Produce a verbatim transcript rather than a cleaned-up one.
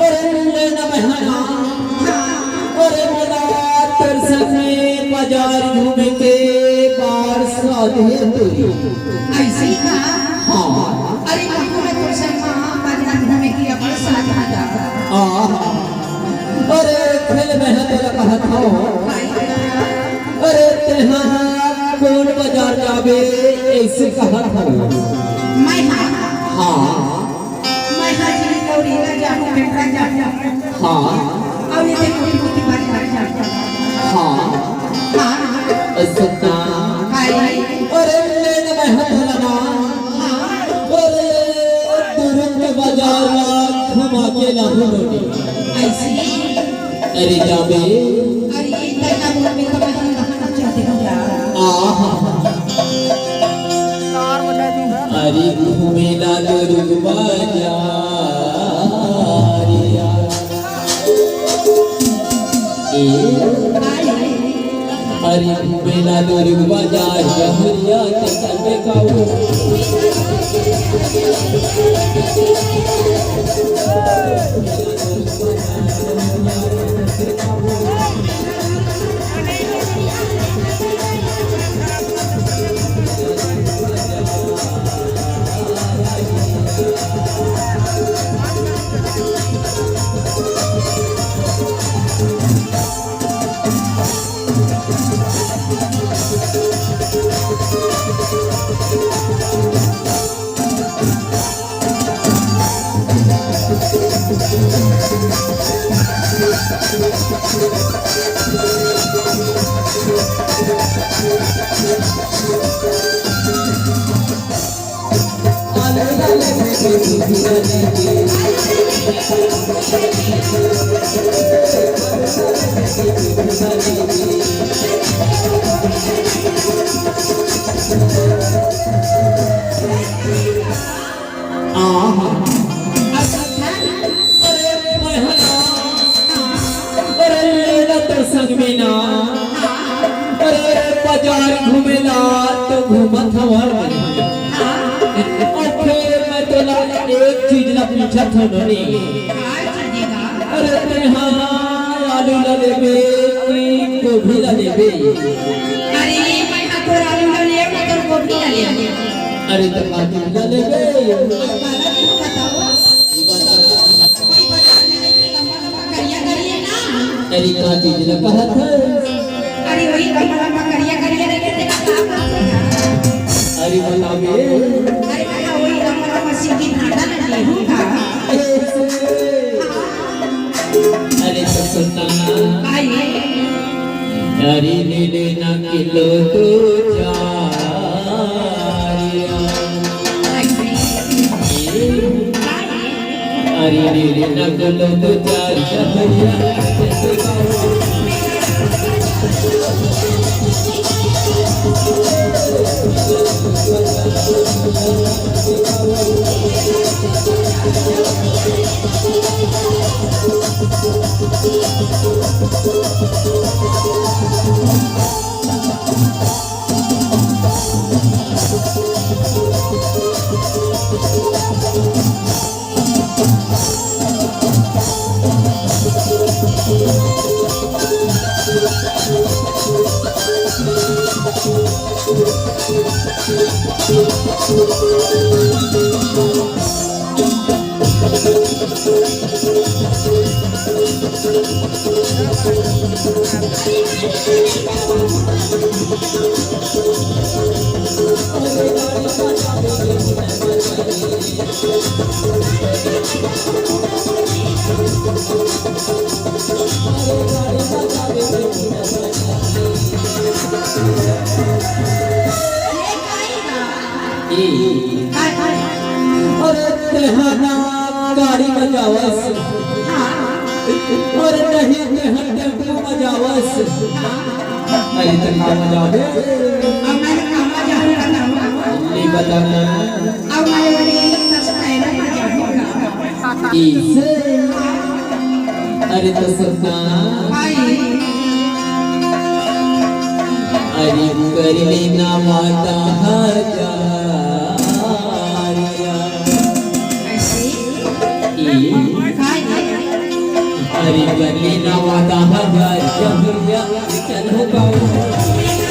अरे, ले ना बहना। अरे, मोला तोर संग में बाजार घूमे के बड़ साध हे तोरी। अइसे का? हाँ। अरे, कहूँ मैं तोर संग में बाजार घूमे के बड़ साध हे। आ, अरे, फेर मैं ह तोला कहत हँव। अरे, तेंहा कोन बाजार जाबे, अइसे कहत हँव। मैं ह? हाँ। मैं ह जी गौरी ला जाहूँ, बेटा जाहूँ। हाँ। अउ ये देखो, मोती बाजार जाहूँ। हाँ। हाँ। सुनना। काई? अरे, ले ना मैं ह तोला ना। हाँ। अरे, दुर्ग के बाजार ला घुमा के लाहूँ नोनी। अइसे? अरे जाबे। अरे, ये तैं ना बोलबे त मैं ह कहाँ जाहूँ यार। आहा। अरे घूमे ला दुर्ग बाजारिया। ए। अरे घूमे ला दुर्ग बाजार जहरिया के संगे काऊ। आहा। अरे, मैं ह ना। अरे, ले ना तोर संग में ना। अरे, बाजार घूमे ला तो घूमत हवं। अउ फेर मैं तोला एक चीज ला पूछत हँव नोनी। अरे, तेंहा आलू ला लेबे कि गोभी ला लेबे? अरे, मैं ह तोर आलू ला लेब, ना तोर गोभी ला लेब। अरे, त का चीज ला लेबे? अब काला लेबो बताओ। ये बता। कोई बता नहीं कि लंबा लंबा करिया करिया ना। अरे, का चीज ला कहत हस? अरे, वही लंबा लंबा करिया करिया रहिथे, तेला का कहथे? अरे, बताबे। अरे, मैं ह वही लंबा लंबा सिंगी भाटा ला लेहूँ का। अरे, अरे, त सुन ना। भाई। अरे, ले ले ना किलो दू चार। अरे, ले ले ना किलो दू चार। अरे तेहा गाड़ी म जावस, अरे नहीं तेहा टेम्पो म जावस। अरे त का म जाबे? नहीं बता ना। इसे अरे त सुन ना। अरे कर लेना वादा हजार। अरे कर लेना वादा हजार, जहुरिया चल हो पाऊ।